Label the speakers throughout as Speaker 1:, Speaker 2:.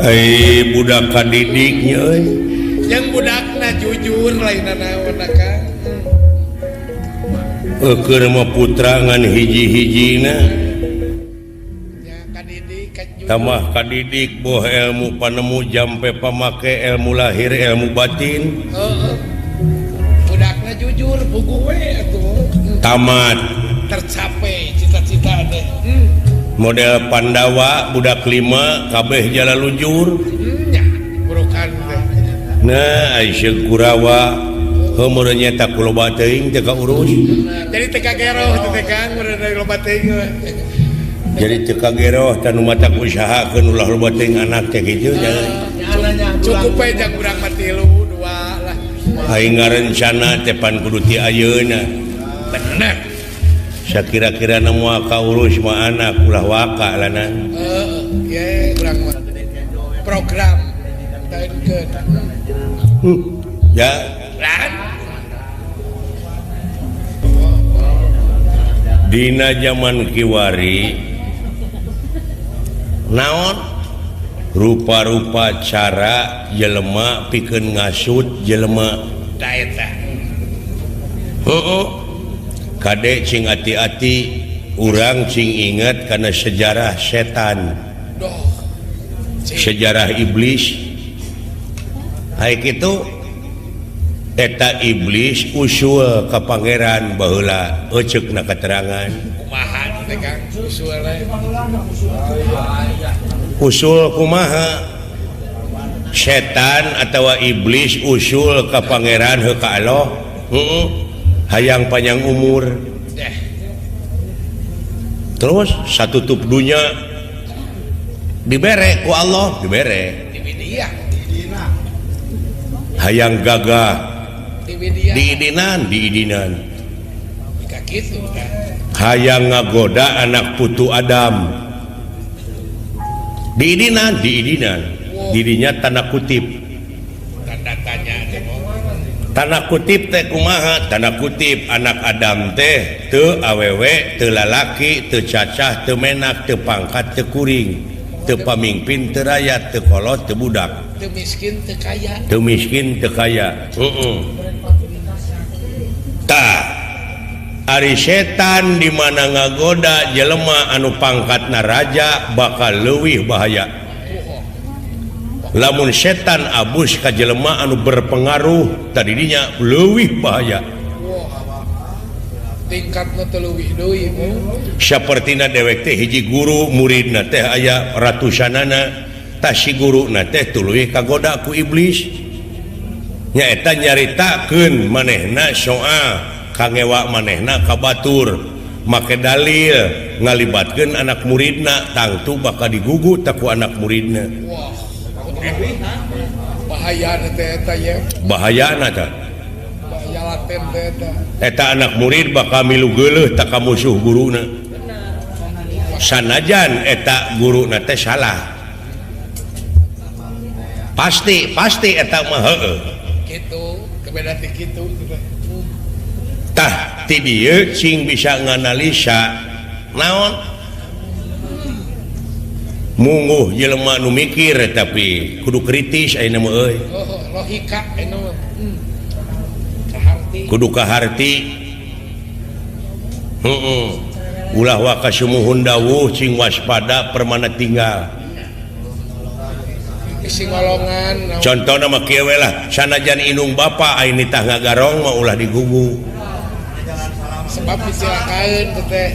Speaker 1: Ai budak kadidiknya euy.
Speaker 2: Yang budakna jujur lain naon, Kang.
Speaker 1: Eukeun mah putra ngan hiji-hijina.
Speaker 2: Ya kadidik kan jujur.
Speaker 1: Tambah kadidik, boh ilmu panemu jampe pamake, ilmu lahir, ilmu batin.
Speaker 2: Heeh. Budakna jujur, puguh we atuh.
Speaker 1: Tamat.
Speaker 2: Tercapai cita-cita teh.
Speaker 1: Model Pandawa, budak lima kabeh jala lujur.
Speaker 2: Nya, burukan teh.
Speaker 1: Nah, Aisyah Kurawa heuh nyetak ku loba teuing teu kaurus.
Speaker 2: Jadi teu kageroh teh teh, Kang, meureun dari loba teuing we.
Speaker 1: Jadi teu kageroh tanu matak usahakeun ulah loba teuing anak teh kitu jangan.
Speaker 2: Cukup we jang urang mah tilu, dua lah.
Speaker 1: Aing ngarencana teh pan kudu ti ayeuna.
Speaker 2: Bener.
Speaker 1: Sakira-kira na moal kaurus mah anak ulah waka lanan.
Speaker 2: Heeh, ye urang mah program taenkeun.
Speaker 1: Ya.
Speaker 2: Lan.
Speaker 1: Dina zaman kiwari naon rupa-rupa cara jelema pikeun ngasut jelema.
Speaker 2: Da eta.
Speaker 1: Heeh, kade cing hati-hati, urang cing inget karena sejarah setan.
Speaker 2: Doh. Cing.
Speaker 1: Sejarah iblis. Hai kitu eta iblis usul ka pangeran baheula, eceukna keterangan.
Speaker 2: Kumaha teh, Kang, usulna?
Speaker 1: Usul kumaha setan atau iblis usul ka pangeran heuh ka Allah, heeh, hayang panjang umur. Terus satutup dunya dibere ku Allah, dibere.
Speaker 2: Di media.
Speaker 1: Hayang gagah.
Speaker 2: Di media.
Speaker 1: Diidinan, diidinan.
Speaker 2: Jika kitu tah.
Speaker 1: Hayang ngagoda anak putu Adam, diidinan, diidinan. Dirinya tanda kutip.
Speaker 2: Tanda tanya teh mah.
Speaker 1: Tanda kutip teh kumaha? Tanda kutip anak Adam teh teu awewe, teu lalaki, teu cacah, teu menak, teu pangkat, teu kuring, teu pamingpin, teu rakyat, teu kolot, teu budak.
Speaker 2: Teu miskin, teu kaya.
Speaker 1: Teu miskin, teu kaya, heeh. Tah, ari setan di mana ngagoda jelema anu pangkatna raja bakal leuwih bahaya. Lamun setan abus ka jelema anu berpengaruh, tadinya leuwih bahaya.
Speaker 2: Wah. Tingkatna teu leuwih deui mu.
Speaker 1: Sapertina dewek teh hiji guru, muridna teh aya ratusanana. Tah, si guruna teh tuluy kagoda ku iblis, nyaeta nyaritakeun manehna soal kangewa manehna ka batur, make dalil ngalibatkeun anak muridna, tangtu bakal digugu tak ku anak muridna.
Speaker 2: Wah. Bahaya teh eta ye.
Speaker 1: Bahayana tah.
Speaker 2: Bahaya laten teh eta.
Speaker 1: Eta anak murid bakal milu geuleuh tak ka musuh guruna, sanajan eta guruna teh salah. Pasti, pasti eta mah heueuh.
Speaker 2: Kitu, kebeda ti kitu teh.
Speaker 1: Tah, ti dieu cing bisa nganalisa naon mungguh jelema nu mikir, tapi kudu kritis ayeuna mah euy.
Speaker 2: Oh, logika anu mah. Kaharti.
Speaker 1: Kudu kaharti, heeh. Ulah waka sumuhun dawuh, cing waspada permana tinggal.
Speaker 2: Isi ngolongan naon.
Speaker 1: Contohna mah kieu we lah, sanajan indung bapa aya nitah ngagarong mah ulah digugu.
Speaker 2: Sebab dicilakaeun teh teh.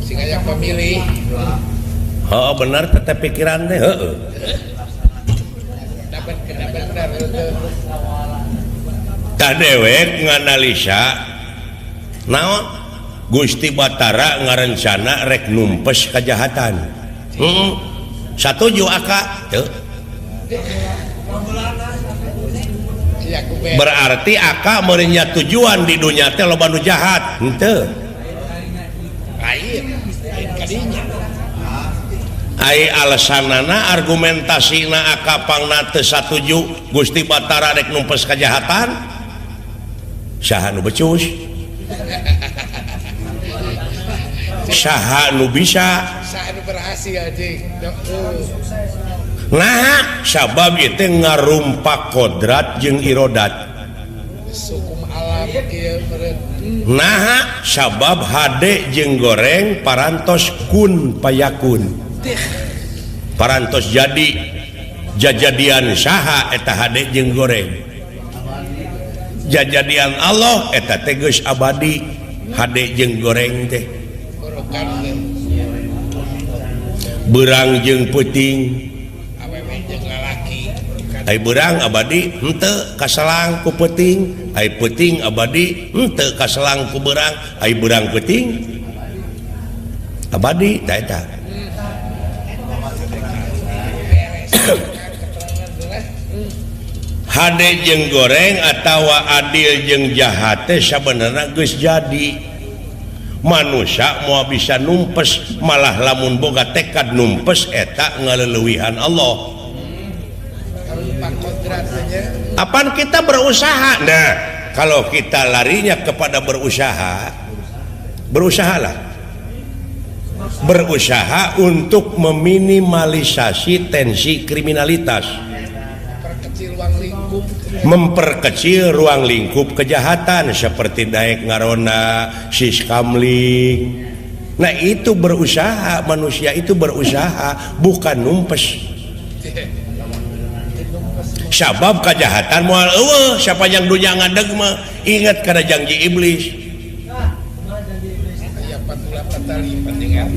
Speaker 2: Sing aya pamilih.
Speaker 1: Heeh, bener teteh, pikiran teh heueuh.
Speaker 2: Dapat kena bener teh.
Speaker 1: Tah, dewek nganalisa naon Gusti Batara ngarencana rek numpes kejahatan, satuju aka teu?
Speaker 2: Iya, ku be.
Speaker 1: Berarti aka meureun tujuan di dunia teh loba nu jahat henteu?
Speaker 2: Lain, lain kadinya.
Speaker 1: Ai alasanana, argumentasina aka pangna teu satuju Gusti Batara rek numpes kejahatan, saha nu becus, saha nu bisa?
Speaker 2: Saha nu berhasil jing.
Speaker 1: Nah, sabab itu ngarumpak kodrat jeung irodat.
Speaker 2: Hukum alam kieu meureun.
Speaker 1: Nah, sabab hade jeung goreng parantos kun payakun. Parantos jadi jajadian saha eta hade jeung goreng. Jajadian Allah eta teh geus abadi hade jeung goreng teh. Beurang jeung peuting. Ai beurang abadi henteu kaselang ku peuting, ai peuting abadi henteu kaselang ku beurang, ai beurang peuting abadi tah eta. Hade jeung goreng atawa adil jeung jahat teh sabenerna geus jadi. Manusia moal bisa numpes, malah lamun boga tekad numpes eta ngaleuwihan Allah. Apaan kita berusaha? Nah, kalau kita larinya kepada berusaha, berusahalah. Berusaha untuk meminimalisasi tensi kriminalitas. Memperkecil ruang lingkup kejahatan seperti daek ngarona, siskamling. Nah, itu berusaha, manusia itu berusaha, bukan numpes. Sabab kejahatan moal eueuh sapanjang dunya ngadeg mah ingat kana janji iblis.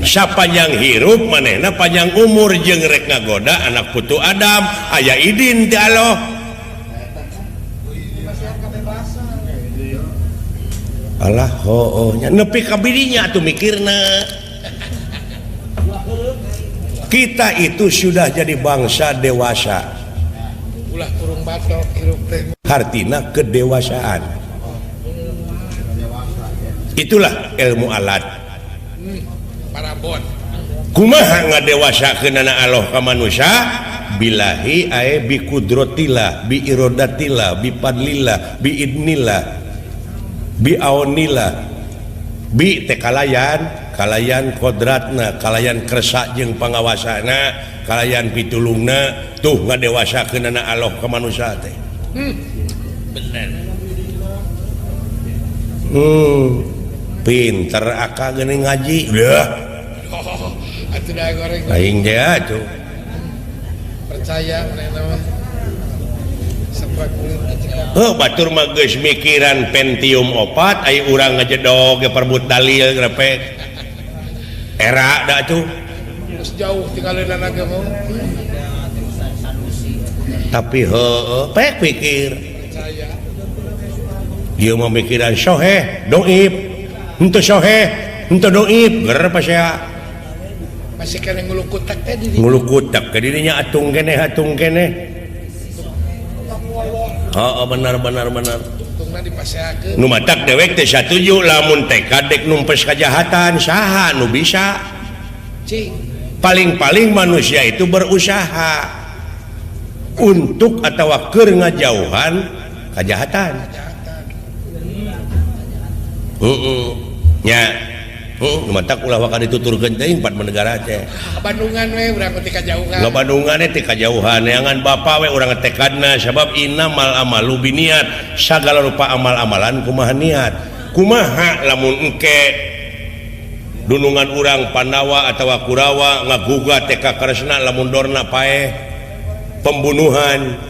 Speaker 1: Sapanjang hirup manehna panjang umur jeung rek ngagoda anak putu Adam aya idin ti Allah. Alah hooh nya nepi ka birinya atuh mikirna. Kita itu sudah jadi bangsa dewasa. Hartina kedewasaan. Itulah ilmu alat. Kumaha ngadewasakeunana Allah ka manusia? Billahi ae bi qudratillah, bi iradatillah, bi fadlillah, bi idnillah, bi aunillah, bi teh kalayan, kalayan kodratna, kalayan kersa jeung pangawasana, kalayan pitulungna tuh ngadewasakeunana Allah ka manusia teh.
Speaker 2: Bener.
Speaker 1: Pinter akal geuning ngaji. Leuh.
Speaker 2: Atuh da goreng.
Speaker 1: Aing teh atuh.
Speaker 2: Percaya manehna mah. Saprak kulit kecekak.
Speaker 1: Heuh batur mah geus mikiran Pentium 4 ai urang ngajedog ge perebut dalil grepek. Era da atuh.
Speaker 2: Geus jauh tinggalin agama.
Speaker 1: Tapi heuh pek pikir.
Speaker 2: Percaya.
Speaker 1: Ieu mah mikiran soheh, doib. Henteu soheh, henteu doib, ger pasea.
Speaker 2: Masih kena ngulukutak teh di dinya.
Speaker 1: Ngulukutak ke dirinya atung keneh atung keneh. Heeh benar benar benar.
Speaker 2: Tungna dipaseakeun.
Speaker 1: Nu matak dewek teh satuju lamun tekad dek numpes kajahatan saha nu bisa.
Speaker 2: Cing.
Speaker 1: Paling-paling manusia itu berusaha untuk atawa keur ngajauhan kajahatan. Heeh. Nya. Heeh, matak ulah waka dituturkeun teuing empat negara teh.
Speaker 2: Bandungan we urang teh kajauhan.
Speaker 1: Bandungan teh kajauhan, neangan bapa we urang tekadna sabab innamal amalu biniat, sagala rupa amal-amalan kumaha niat. Kumaha lamun engke dunungan urang Pandawa atawa Kurawa ngagugat teh ka Kresna lamun dorna paeh pembunuhan.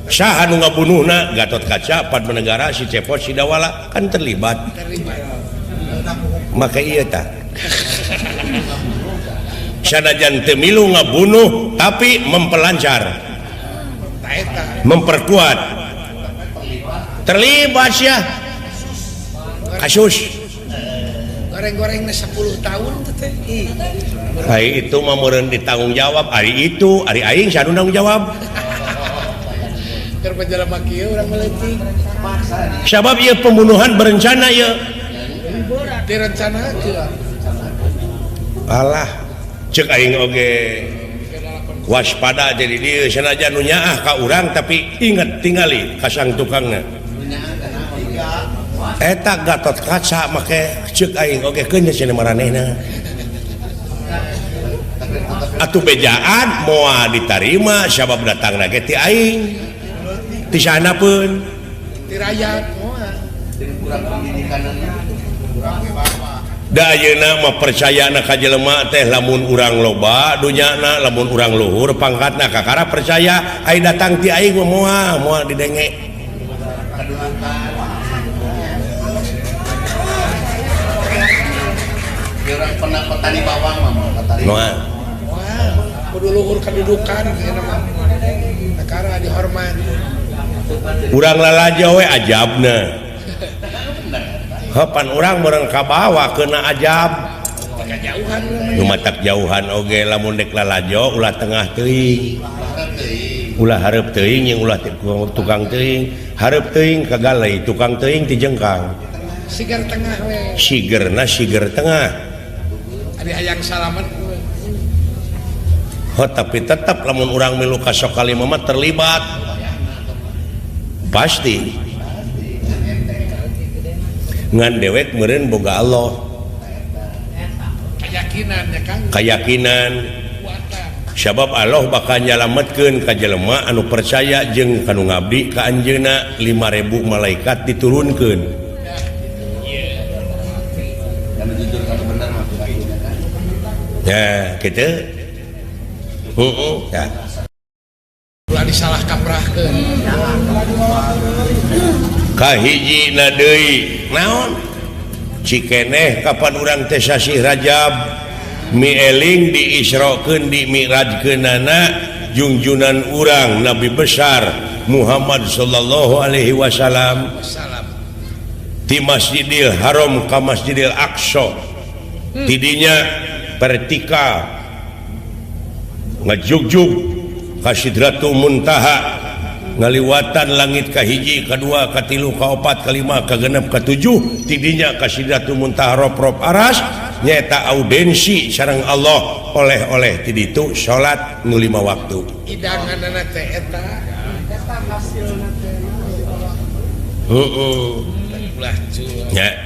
Speaker 1: Saha nu ngabunuhna? Gatotkaca, Padmanegara, si Cepot, si Dawala kan terlibat. Maka iya tak sanajan teu milu ngabunuh tapi mempelancar, memperkuat, terlibat ya kasus
Speaker 2: goreng-gorengnya 10 tahun teh.
Speaker 1: Ari itu mah meureun ditanggung jawab, ari itu ari aing sanu tanggung jawab.
Speaker 2: Keur jelema kieu urang meuletik.
Speaker 1: Sabab ieu pembunuhan berencana ieu.
Speaker 2: Direncanakeun.
Speaker 1: Alah, cek aing oge waspada jadi dieu sanajan nu nyaah ka urang tapi inget tingali ka sang tukangna. Eta Gatotkaca make cek aing oge keun cenah maranehna. Atuh bejaan moal ditarima sabab datangna ge ti aing. Ti sanapeun.
Speaker 2: Ti rakyat moal.
Speaker 3: Kurang pendidikanna.
Speaker 1: Da ayeuna mah percayana ka jelema teh lamun urang loba dunyana, lamun urang luhur pangkatna kakara percaya ai datang ti aing mah moal moal didenge.
Speaker 3: Urang pernah petani bawang mah petani.
Speaker 1: Moal.
Speaker 2: Moal kudu luhur kedudukan ayeuna mah. Kakara dihormat.
Speaker 1: Urang lalajo we ajabna. Kapan urang meureun kabawa kena ajab.
Speaker 2: Kajauhan
Speaker 1: nu matak jauhan oge lamun dek lalajo ulah tengah teuing. Ulah hareup teuing jeung ulah tukang teuing. Hareup teuing kagalei, tukang teuing ti jengkang.
Speaker 2: Sigar tengah we.
Speaker 1: Sigerna siger tengah.
Speaker 2: Ari hayang salamet.
Speaker 1: Ho tapi tetap lamun urang milu ka sokalima mah terlibat. Pasti. Ngan dewek meureun boga Allah.
Speaker 2: Keyakinan ya Kang.
Speaker 1: Keyakinan. Sabab Allah bakal nyalametkeun ka jelema anu percaya jeung kanu ngabdi ka anjeunna 5000 malaikat diturunkeun. Ya, kitu. Heeh, ya.
Speaker 2: Ulah disalah kaprahkeun.
Speaker 1: Kahijina deui naon cikeneh kapan urang teh sasih Rajab mieling diisrokeun dimi'rajkeunana jungjunan urang Nabi besar Muhammad sallallahu alaihi wasallam di Masjidil Haram ka Masjidil Aqsa tidinya vertikal ngajugjug ka Sidratul Muntaha ngaliwatan langit kahiji, kadua, katilu, kaopat, kalima, kagenep, katujuh tidinya ka Sidratul Muntaha rob-rob aras nyaeta audensi sareng Allah oleh-oleh ti ditu salat nu 5 waktu
Speaker 2: hidanganna teh eta
Speaker 4: eta hasilna teh
Speaker 1: heueuh
Speaker 2: ulah
Speaker 1: nya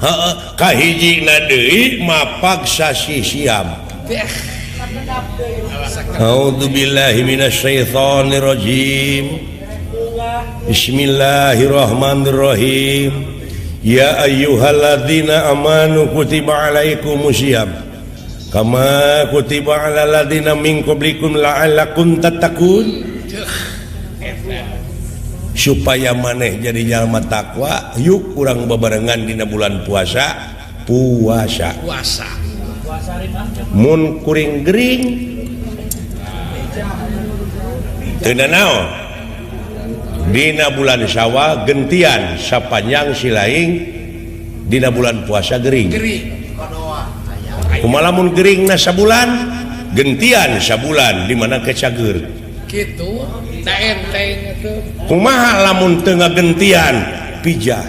Speaker 1: heueuh kahijina deui mapag sasih siam. A'udzubillahi minasyaitonirrajim. Bismillahirrahmanirrahim. Ya ayyuhalladzina amanu kutiba alaikumusiyam kama kutiba alal ladzina min qablikum la'allakum tattaqun. Supaya maneh jadi jalma takwa, yuk urang bebarengan dina bulan puasa, puasa.
Speaker 2: Puasa.
Speaker 1: Mun kuring gering teu nanaon dina bulan Syawal gentian sapanjang silaing dina bulan puasa gering. Kumaha lamun geringna sabulan gentian sabulan di mana ke cager
Speaker 2: kitu da enteng atuh.
Speaker 1: Kumaha lamun teu ngagentian pijah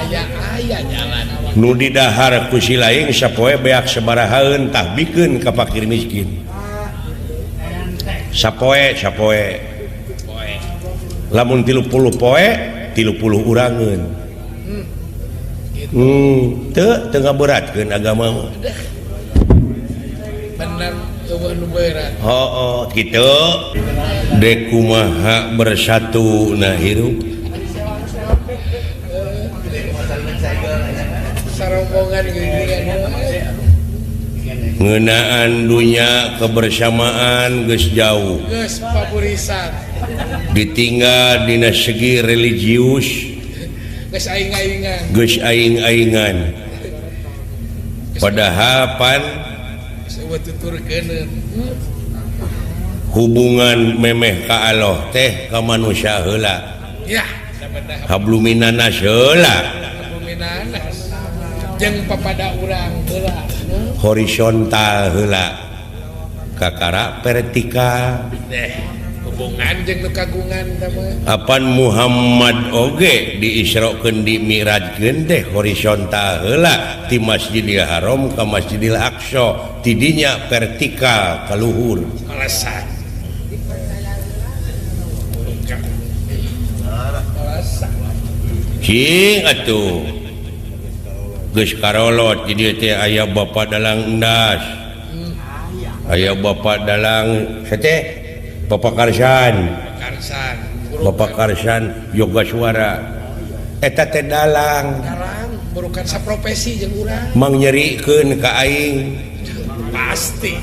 Speaker 2: aya-aya jalan
Speaker 1: nu didahar ku silaing sapoe beak sabarahaeun tah bikeun ka fakir miskin. Sapoe sapoe lamun 30 poe 30 urangeun. Teu teu ngaberatkeun agama mah.
Speaker 2: Bener eueuh nu berat.
Speaker 1: Heueuh kitu dek kumaha bersatu na hirup.
Speaker 2: Sarombongan geuningan.
Speaker 1: Ngeunaan dunya kebersamaan geus jauh.
Speaker 2: Geus papurisan.
Speaker 1: Ditinggal dina segi religius.
Speaker 2: Geus aing-aingan.
Speaker 1: Geus aing-aingan. Padahal pan
Speaker 2: geus eueuh tuturkeuneun.
Speaker 1: Hubungan memeh ka Allah teh ka manusia heula.
Speaker 2: Ya,
Speaker 1: habluminanas heula.
Speaker 2: Habluminanas. Jeung papada urang heula.
Speaker 1: Horizontal heula kakara vertikal.
Speaker 2: Hubungan jeung nu kagungan teh mah.
Speaker 1: Apan Muhammad oge diisrokeun di Mi'rajkeun teh horizontal heula ti Masjidil Haram ka Masjidil Aqsa tidinya vertikal ka luhur.
Speaker 2: Alasan.
Speaker 1: Cing atuh geus karolot di dieu teh aya Bapak Dalang Endas. Aya Bapak Dalang sete Bapak Karsan.
Speaker 2: Karsan.
Speaker 1: Bapak Karsan Yoga Suara. Eta teh dalang.
Speaker 2: Dalang bukan saprofesi jeung urang.
Speaker 1: Mangnyerikeun ka aing.
Speaker 2: Pasti.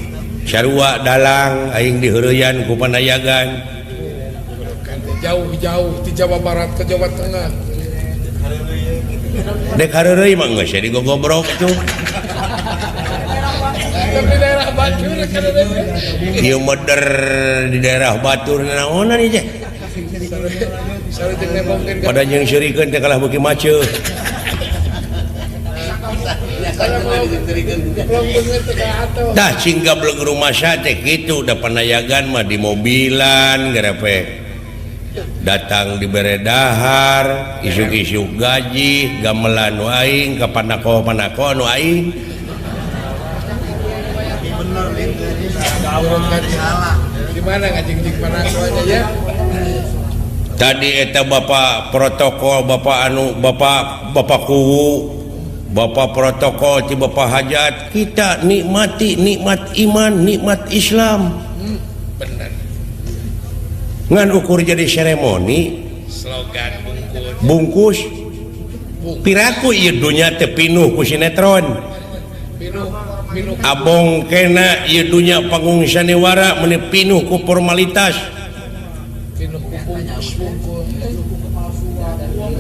Speaker 1: Sarua dalang aing diheureyan ku panayagan.
Speaker 2: Jauh-jauh di Jawa Barat ke Jawa Tengah.
Speaker 1: Dek hareureuy mah geus digogobrok tuh.
Speaker 2: Di daerah Batur
Speaker 1: ieu meder di daerah Batur naonan ieu teh. Pada jeung seurikeun teh kalah beuki maceuh. Tah cing gablek rumasa teh kitu da panayagan mah di mobilan gerepe. Datang dibere dahar, isuk-isuk gaji, gamelan nu aing, ka panako-panako nu aing.
Speaker 2: Di mana ngajing-jing panako aja ya?
Speaker 1: Tadi eta bapak protokol, bapak anu, bapak bapak kuwu, bapak protokol ti bapak hajat, kita nikmati nikmat iman, nikmat Islam.
Speaker 2: Benar.
Speaker 1: Ngan ukur jadi seremoni
Speaker 2: slogan
Speaker 1: bungkus piraku ieu dunya teh pinuh ku sinetron
Speaker 2: pinuh
Speaker 1: abong kena ieu dunya panggung sanewara meuni pinuh ku formalitas
Speaker 2: pinuh ku bungkus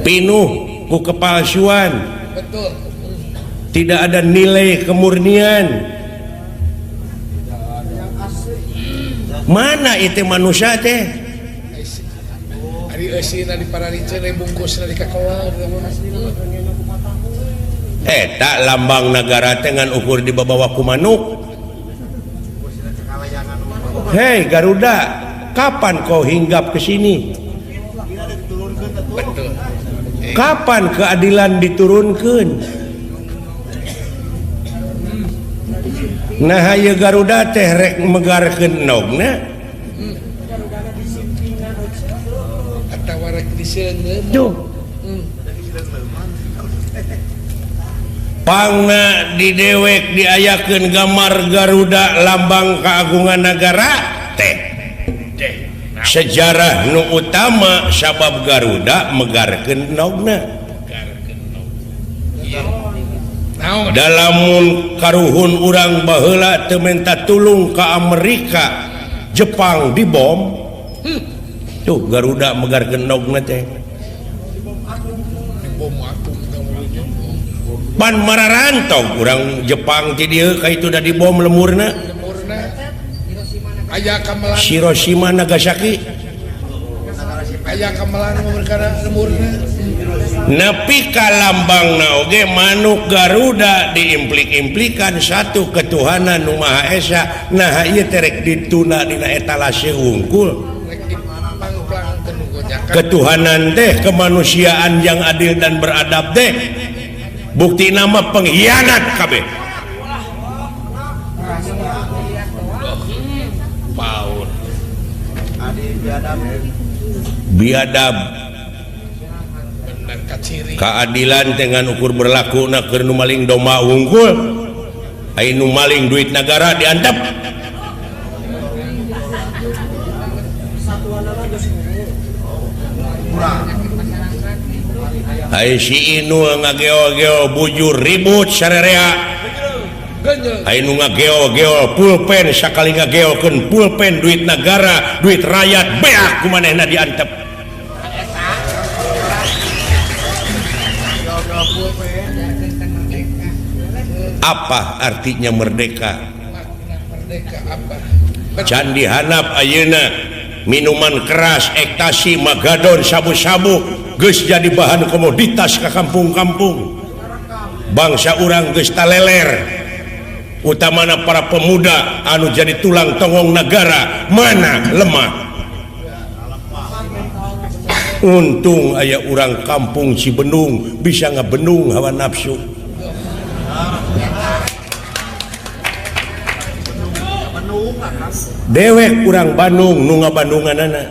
Speaker 1: pinuh ku kepalsuan.
Speaker 2: Betul.
Speaker 1: Tidak ada nilai kemurnian. Mana itu manusia teh?
Speaker 2: Ari eusina di parariceun bungkusna di kakelar.
Speaker 1: Eta lambang negara teh ngan ukur dibawa ku manuk. Hei Garuda, kapan kau hinggap ke sini?
Speaker 2: Betul.
Speaker 1: Kapan keadilan diturunkan? Nah ieu Garuda teh rek megarkeun endogna.
Speaker 2: Atawa rek diseungeum.
Speaker 1: Duh. Pangna di dewek diayakeun gambar Garuda lambang keagungan negara teh. Sejarah nu utama sabab Garuda megarkeun endogna. Dalamun karuhun urang baheula teu menta tulung ka Amerika, Jepang dibom. Tuh Garuda megarkeun endogna teh. Pan mararantog urang Jepang ti dieu ka itu da dibom lemurna.
Speaker 2: Aya kamelan
Speaker 1: Hiroshima Nagasaki.
Speaker 2: Aya kamelan perkara lemurna.
Speaker 1: Nepi ka lambangna oge manuk Garuda diimplik-implikan satu ketuhanan nu Maha Esa. Nah ieu teh rek dituna dina etalase wungkul. Ketuhanan teh kemanusiaan yang adil dan beradab teh bukti nama pengkhianat kabeh. Biadab. Keadilan dengan ukur berlaku na keur nu maling domba wungkul, ai nu maling duit negara diantep. Ai si Inul ngageo-geo bujur ribut sarerea. Ai nu ngageo-geo pulpen sakali ngageokeun pulpen duit negara, duit rakyat beak ku manehna diantep. Apa artinya merdeka? Candi Hanap ayeuna minuman keras, ekstasi, magadon, sabu-sabu geus jadi bahan komoditas ka kampung-kampung. Bangsa urang geus taleler, utamana para pemuda anu jadi tulang tonggong negara mana lemah. Untung aya urang kampung Cibendung bisa ngebendung hawa nafsu. Dewek urang Bandung nu ngabandunganana.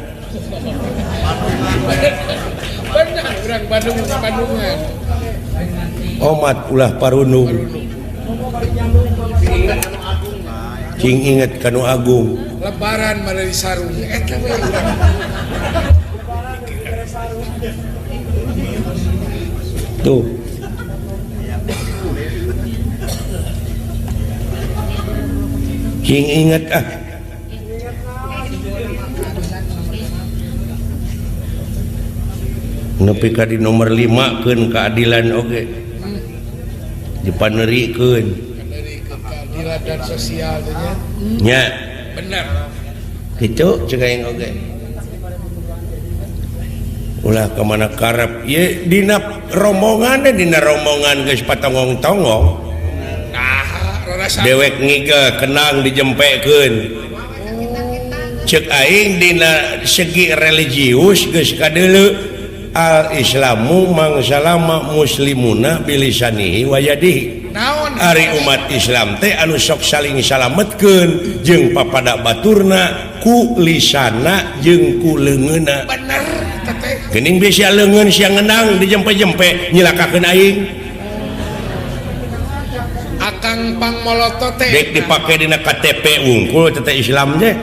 Speaker 2: Benar urang Bandung ngabandungan. Omat
Speaker 1: ulah parunung. Cing inget ka nu agung.
Speaker 2: Lebaran meuli sarung eta we urang.
Speaker 1: Tuh. Cing inget ah. Nepi ka di nomor 5 keun keadilan oge. Dipanerikeun.
Speaker 2: Keadilan dan sosial teh nya.
Speaker 1: Nya.
Speaker 2: Bener.
Speaker 1: Kitu cek aing oge. Ulah ka mana karep ieu dina rombongan dina rombongan geus patonggong-tonggong.
Speaker 2: Nah, rarasa
Speaker 1: dewek ngigel kenang dijempekeun. Cek aing dina segi religius geus kadeuleu. Al-Islamu mangsalama muslimuna bilisanihi wa yadihi.
Speaker 2: Naon
Speaker 1: ari umat Islam teh anu sok saling salametkeun jeung papada baturna ku lisana jeung ku leungeunna.
Speaker 2: Bener teh.
Speaker 1: Geuning bisa leungeun sia ngendang dijempe-jempe nyilakakeun aing.
Speaker 2: Akang pangmoloto teh
Speaker 1: dek dipake dina KTP wungkul teh Islam teh.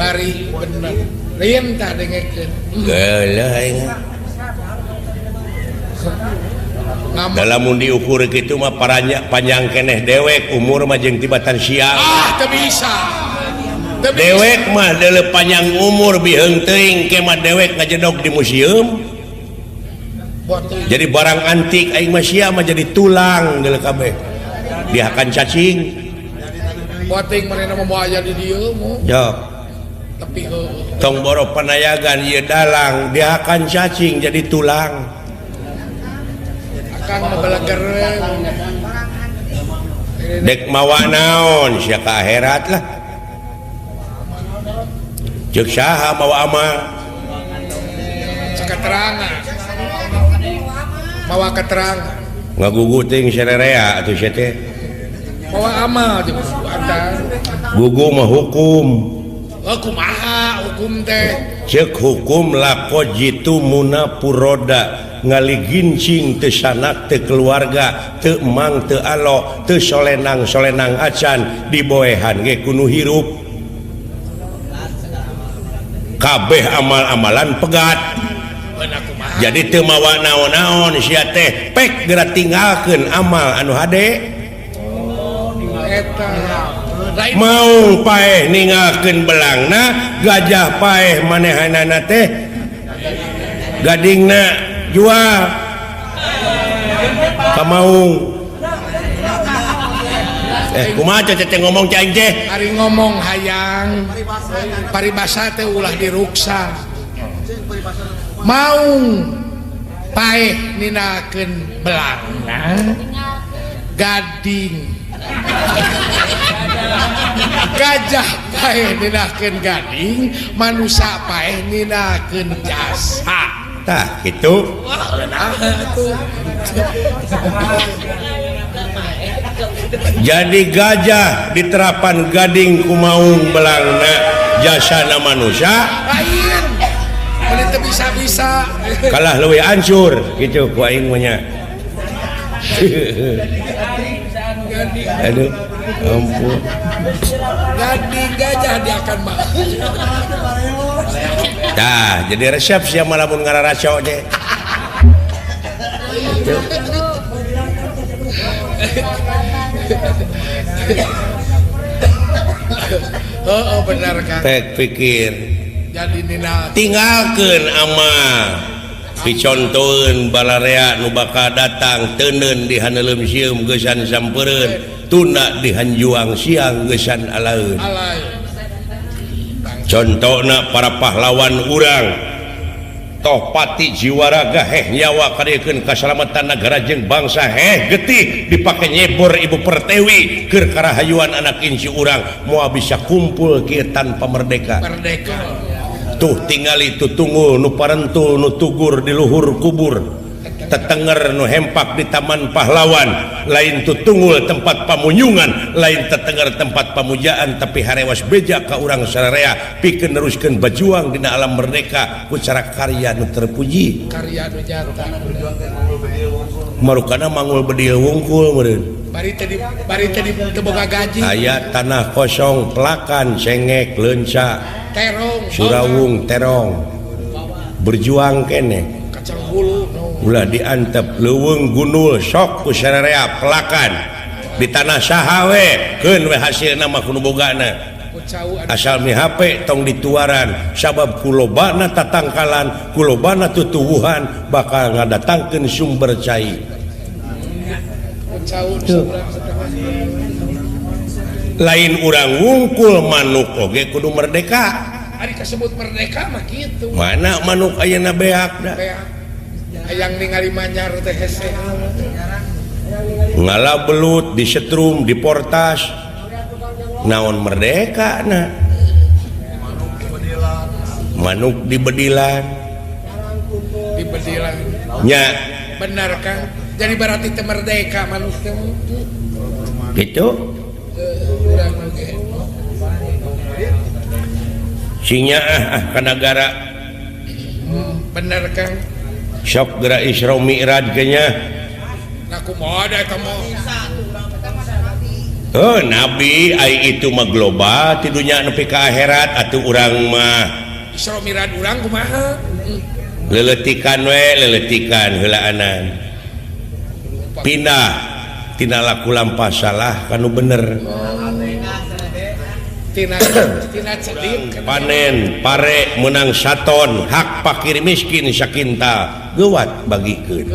Speaker 2: Bari bener. Lain tah dengekeun.
Speaker 1: Geuleuh aing. Lamun diukur kitu mah paranya panjang keneh dewek umur mah jeung tibatan siang.
Speaker 2: Ah, teu bisa. Teu bisa.
Speaker 1: Dewek mah deuleu panjang umur biheung teuing ke mah dewek ngajedog di museum. Jadi barang antik aing mah sia mah jadi tulang deuleu kabeh. Dihakan cacing.
Speaker 2: Boting manehna mah moal aya di dieu mu.
Speaker 1: Jok.
Speaker 2: Tapi
Speaker 1: tong boro panayagan ieu dalang dihakan cacing jadi tulang.
Speaker 2: Akang mah beleger.
Speaker 1: Dek mawa naon sia ka akhirat lah. Ceuk saha mawa amal?
Speaker 2: Keterangan. Mawa keterangan.
Speaker 1: Ngagugu teuing sarerea atuh sia teh.
Speaker 2: Mawa amal di antar.
Speaker 1: Gugu mah hukum.
Speaker 2: Oh, kumaha hukum teh?
Speaker 1: Ceuk hukum lako jitu muna puroda ngaligincing teu sanak teu keluarga teu emang teu alo teu solenang-solenang acan diboehan ge kudu hirup. Kabeh amal-amalan pegat. Jadi teu mawa naon-naon sia teh pek geura tinggalkeun amal anu hade.
Speaker 2: Eta
Speaker 1: mau paeh ninggalkeun belangna gajah paeh manehanana teh gadingna jual ka maung. Kumaha teh ngomong cai teh?
Speaker 2: Ari ngomong hayang paribasa teh ulah diruksa. Maung paeh ninakeun belangna gading. Gajah paeh ninakeun gading, manusa paeh ninakeun jasa.
Speaker 1: Tah kitu.
Speaker 2: Wah, nah atuh.
Speaker 1: Jadi gajah diterapan gading ku maung belangna jasana manusia
Speaker 2: lain. Mun teu bisa-bisa
Speaker 1: kalah leuwih hancur kitu ku aing mah nya. Aduh, ampun.
Speaker 2: Gading gajah dia akan mah.
Speaker 1: Tah, jadi resep sia mah lamun ngararaco teh.
Speaker 2: Oh, benar kan.
Speaker 1: Pek pikir.
Speaker 2: Jadi nina
Speaker 1: tinggalkeun amal. Dicontoheun balarea nu bakal datang teuneun di haneuleum sieum geusan sampeureun tunda di hanjuang siang geusan alaeun. Contona para pahlawan urang toh pati jiwa raga heh nyawa kadiekeun kasalamatan nagara jeung bangsa heh getih dipake nyebor ibu pertewi keur karahayuan anak inci urang moal bisa kumpul kieu tanpa merdeka.
Speaker 2: Merdeka.
Speaker 1: Tuh tingali tutunggul nu parentul nu tugur di luhur kubur. Tetenger nu hempak di Taman Pahlawan lain tutungul tempat pamunyungan lain tetenger tempat pamujaan tapi harewas beja ka urang sararea pikeun neruskeun bajuang dina alam merdeka ku cara karya nu terpuji
Speaker 2: karya nu nyata
Speaker 1: marukana mangul bedil wungkul meureun
Speaker 2: bari teh teu boga gaji
Speaker 1: aya tanah kosong pelakan cengek leunca
Speaker 2: terong
Speaker 1: surawung terong berjuang keneh
Speaker 2: kacang hulu no.
Speaker 1: Ulah diantep leuweung gundul sok ku sararea pelakan di tanah saha we keun we hasilna mah kudu bogana asal mihape tong dituaran sabab kulobana tatangkalan kulobana tutuwuhan bakal ngadatangkeun sumber cai lain urang wungkul manuk oge kudu merdeka.
Speaker 2: Ari kasebut merdeka mah kitu.
Speaker 1: Mana manuk ayeuna beak da.
Speaker 2: Hayang ningali manyar teh hese.
Speaker 1: Ngala belut disetrum diportas. Naon merdeka na. Manuk dibedilan.
Speaker 2: Dibedilan.
Speaker 1: Nya.
Speaker 2: Benar Kang. Jadi berarti teh merdeka manuk teh.
Speaker 1: Gitu.
Speaker 2: Urang oge.
Speaker 1: Sinya ah ka nagara.
Speaker 2: Bener Kang.
Speaker 1: Sok geura Isra Mi'raj ge nya.
Speaker 2: Nah kumaha da eta mah?
Speaker 1: Heuh nabi ai itu mah global ti dunya nepi ka akhirat atuh urang mah.
Speaker 2: Isra Mi'raj urang kumaha?
Speaker 1: Leuletikan we leuletikan heulaanan. Pindah tina laku lampah salah ka nu bener.
Speaker 2: Tina cedip
Speaker 1: panen pare menang saton hak pakir miskin sakinta geuwat bagikeun.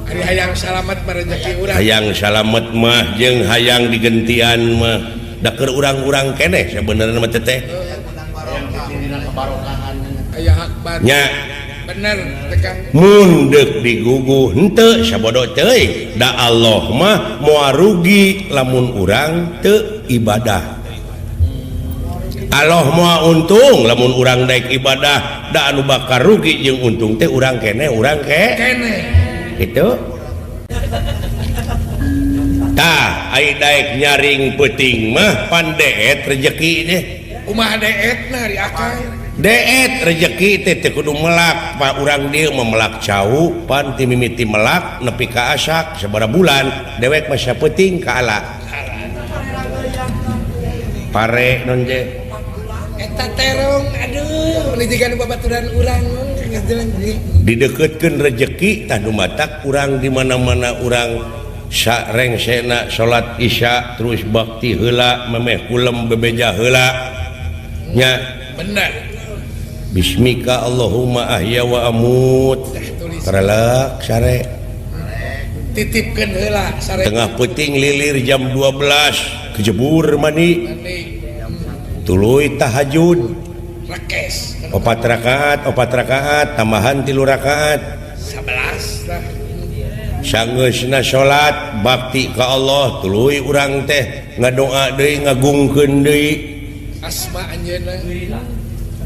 Speaker 2: Ari hayang salamet mah rezeki urang.
Speaker 1: Hayang salamet mah jeung hayang digentian mah da keur urang-urang keneh sabenerna mah teteh.
Speaker 2: Aya hak bat.
Speaker 1: Nya
Speaker 2: bener teh Kang.
Speaker 1: Mun deuk diguguh henteu sabodo teuing da Allah mah moal rugi lamun urang teu ibadah. Allah moal untung lamun urang daek ibadah da anu bakal rugi jeung untung teh urang keneh urang ke
Speaker 2: keneh
Speaker 1: kitu tah ai daek nyaring peuting mah pan deet rejeki teh
Speaker 2: kumaha deetna ari akang
Speaker 1: deet rejeki teh teu kudu melak pa urang dieu mah melak cau pan ti mimiti melak nepi ka asak sabaraha bulan dewek mah sapeuting ka ala pare non je
Speaker 2: eta terong aduh lijikan babaturan urang
Speaker 1: dideketkeun rejeki tah nu matak urang di mana-mana urang sarengsena salat isya terus bakti heula memeh kulem bebeja heula nya
Speaker 2: bener
Speaker 1: bismika Allahumma ahya wa amut terelak sare
Speaker 2: titipkeun heula sare
Speaker 1: tengah peuting lilir jam 12 kejebur mandi tuluy tahajud
Speaker 2: rekes
Speaker 1: opat rakaat tambahan 3 rakaat
Speaker 2: 11 lah
Speaker 1: sanggeusna salat bakti ka Allah tuluy urang teh ngadoa deui ngagungkeun deui
Speaker 2: asma anjeunna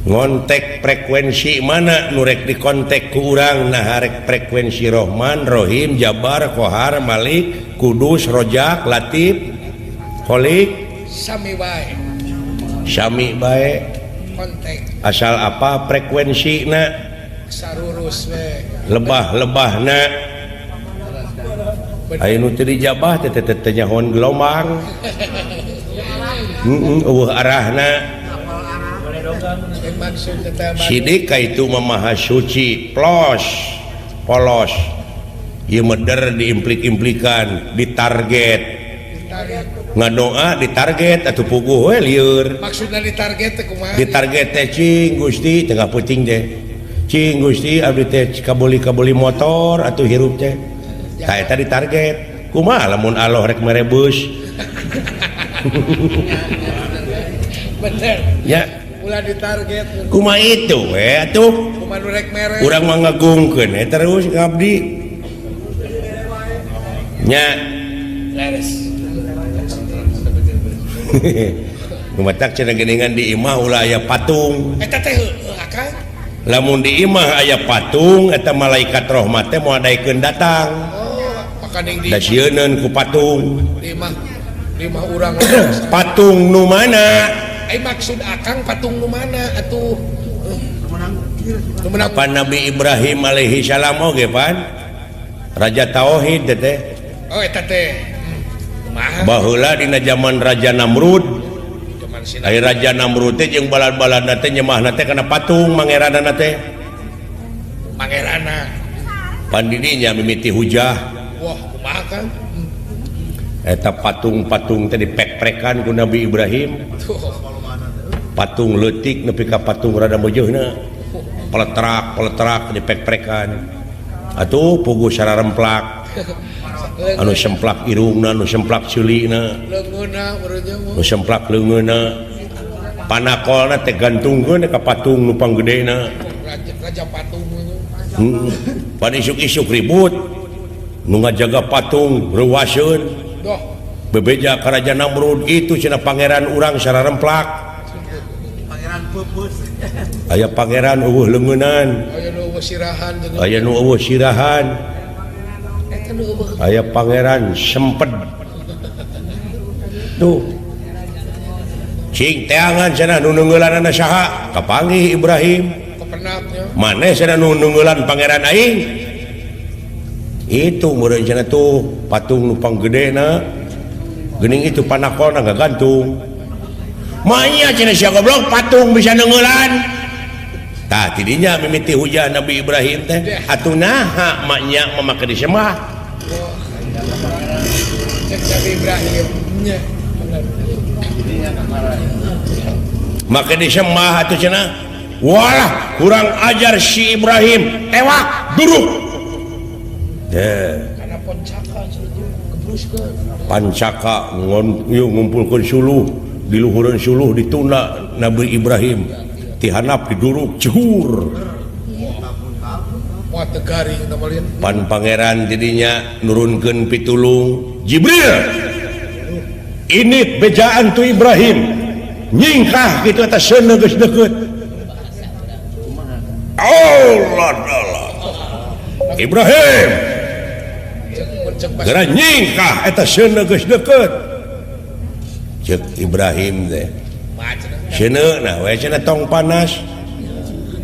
Speaker 1: ngontek frekuensi mana nu rek dikontek ku urang nah rek frekuensi Rohman Rohim Jabar Kohar Malik Kudus Rojak Latif Kholik
Speaker 2: sami bae
Speaker 1: sami bae
Speaker 2: kontek
Speaker 1: asal apa frekuensina
Speaker 2: sarurus we
Speaker 1: lebah-lebahna aya nu teu dijabah teh teh nyahoan gelombang heeh eueuh arahna sidik ka itu mah maha suci plos polos ieu meder diimplik-implikan ditarget ngadoa ditarget atuh puguh we lieur
Speaker 2: maksudna ditarget teh kumaha
Speaker 1: ditarget teh cing Gusti tengah peuting teh cing Gusti abdi teh kabeli-kabeli motor atuh hirup teh tah eta ditarget kumaha lamun Allah rek mere beus
Speaker 2: bener
Speaker 1: ya
Speaker 2: ulah ditarget
Speaker 1: kumaha itu we atuh
Speaker 2: kumaha nu rek mere
Speaker 1: urang mah ngagungkeun we terus ngabdi nya
Speaker 2: leres
Speaker 1: nu matak cenah geuningan di imah ulah aya patung
Speaker 2: eta teh heueuh akang
Speaker 1: Lamun di imah aya patung eta malaikat rahmat teh moal daekeun datang.
Speaker 2: Oh, makaning di
Speaker 1: da sieuneun ku patung.
Speaker 2: Di imah, di imah urang.
Speaker 1: Patung nu mana?
Speaker 2: Ai maksud akang patung nu mana atuh? Nu menang.
Speaker 1: Apa Nabi Ibrahim alaihi salam oge pan? Raja Tauhid teh.
Speaker 2: Oh eta teh. Kumaha?
Speaker 1: Baheula dina zaman Raja Namrud.
Speaker 2: Zaman sina.
Speaker 1: Ai Raja Namrud teh jeung balad-baladna teh nyemahna teh kana patung mangeranana teh.
Speaker 2: Mangerana.
Speaker 1: Pan didinya mimiti hujah.
Speaker 2: Wah, kumaha Kang?
Speaker 1: Eta patung-patung teh dipek-prekan ku Nabi Ibrahim.
Speaker 2: Tuh.
Speaker 1: Patung leutik nepi ka patung rada meujeuna. Peletrak-peletrak dipek-prekan. Atuh puguh sararemplak. Anu semplak irungna, anu semplak ceulina,
Speaker 2: Leungeunna urangnya mah.
Speaker 1: anu semplak leungeunna. Panakolna teh gantungkeun ka patung nu panggedena.
Speaker 2: Raja, raja patung itu.
Speaker 1: Pan isuk-isuk ribut. Nu ngajaga patung reuaseun.
Speaker 2: Doh,
Speaker 1: Bebeja ka Raja Namrud itu cenah pangeran urang sararemplak.
Speaker 3: Pangeran pupus.
Speaker 1: Aya pangeran eueuh leungeunan,
Speaker 2: aya nu eueuh sirahan jeung
Speaker 1: aya nu eueuh sirahan,
Speaker 2: eta nu eueuh.
Speaker 1: Aya pangeran semped. Tuh. Cing teangan cenah nu neungeulanana saha? Kapanggih Ibrahim.
Speaker 2: Kepenatnya.
Speaker 1: Maneh cenah nu neungeulan pangeran aing? Itu meureun cenah tuh patung nu panggedena. Geuning itu panakolna gagantung. Manya cenah sia goblok patung bisa neungeulan. Tah tidinya mimiti hujan Nabi Ibrahim teh. Atuh naha maknya mah make disembah.
Speaker 2: Cek Nabi Ibrahim nya. Bener.
Speaker 1: Make disembah atuh cenah. Walah kurang ajar si Ibrahim, tewak duruk. Deh.
Speaker 2: Karena poncaka cenah gebruskeun.
Speaker 1: Pancaka ngumpulkeun suluh, di luhureun suluh ditunda Nabi Ibrahim. Tihanap diduruk jegur.
Speaker 2: Wah teu garing teh malin.
Speaker 1: Pan pangeran tidinya nurunkeun pitulung Jibril. Ini bejaan tu Ibrahim. Nyingkah kitu eta seuneu geus deukeut. Allah Allah. Ibrahim. Geura nyingkah eta seuneu geus deukeut. Ceuk Ibrahim teh. Seuneu nah we cenah tong panas.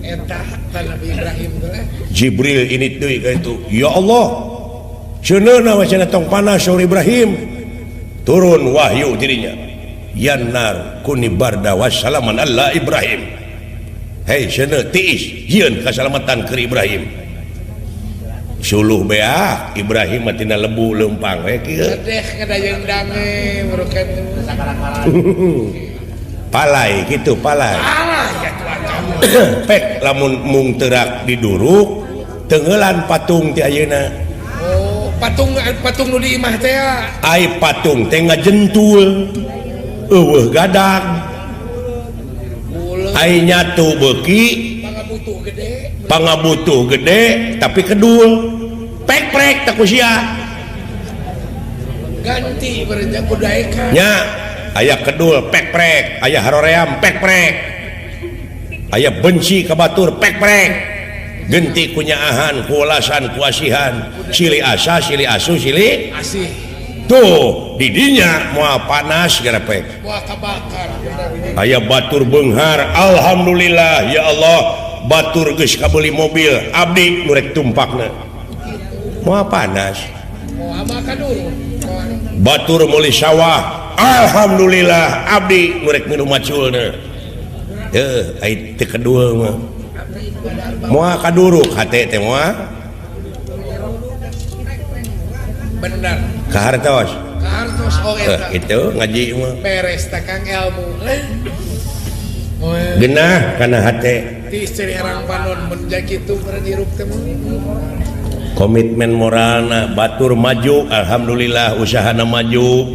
Speaker 2: Eta Nabi Ibrahim teh.
Speaker 1: Jibril ini deui ka itu. Ya Allah. Seuneu nah we cenah tong panas saur Ibrahim. Turun wahyu dirinya. Yan nar kuni barda wassalaman alla Ibrahim. Hei seuneu tiis jieun kasalamatan keur Ibrahim. Suluh beak Ibrahim mah tina lebu leumpang we kieu.
Speaker 2: Sedeh kadayeung dange merukan.
Speaker 1: Palai kitu palai.
Speaker 2: Alah ya tuan.
Speaker 1: Pek lamun mung teurak diduruk tenggelan patung ti ayeuna.
Speaker 2: Oh, patung patung nu di imah teh.
Speaker 1: Ai patung teh ngajentul. Eueuh gadag. Ai nyatu beuki
Speaker 2: pangabutuh gede.
Speaker 1: Pangabutuh gede tapi kedul. Pek-prek teh ku sia.
Speaker 2: Ganti berenjang ku daekan.
Speaker 1: Nya, aya kedul pek-prek, aya haroream pek-prek. Aya benci ka batur pek-prek. Genti kunyaahan, kuolasan, kuasihan, silih asa, silih asu, silih
Speaker 2: asih.
Speaker 1: Tuh, didinya moal panas garepek.
Speaker 2: Moal kabakar.
Speaker 1: Aya batur beunghar, alhamdulillah ya Allah, batur geus kabeuli mobil, abdi nu rek tumpakna. Moal panas.
Speaker 2: Moal mah kaduruk.
Speaker 1: Batur meuli sawah, alhamdulillah abdi nu rek minum maculna. Teuh, ai teu kedul mah. Moal kaduruk hate teh moal.
Speaker 2: Bener.
Speaker 1: Kahartos.
Speaker 2: Kahartos oh eta.
Speaker 1: Itu ngaji mah.
Speaker 2: Beres teh Kang ilmu.
Speaker 1: Genah kana hate.
Speaker 2: Ti istri herang panon mun kitu meureun hirup teh mah.
Speaker 1: Komitmen moralna batur maju, alhamdulillah usahana maju.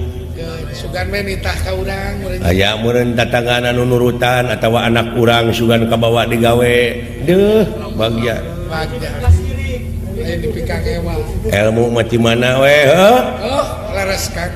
Speaker 2: Sugan we nitah ka urang meureun.
Speaker 1: Aya meureun tatangga anu nurutan atawa anak urang sugan kabawa digawe. Deuh, bagja.
Speaker 2: Bagja. Aya dipikakewa.
Speaker 1: Ilmu mah ti mana we heuh?
Speaker 2: Oh, leres Kang.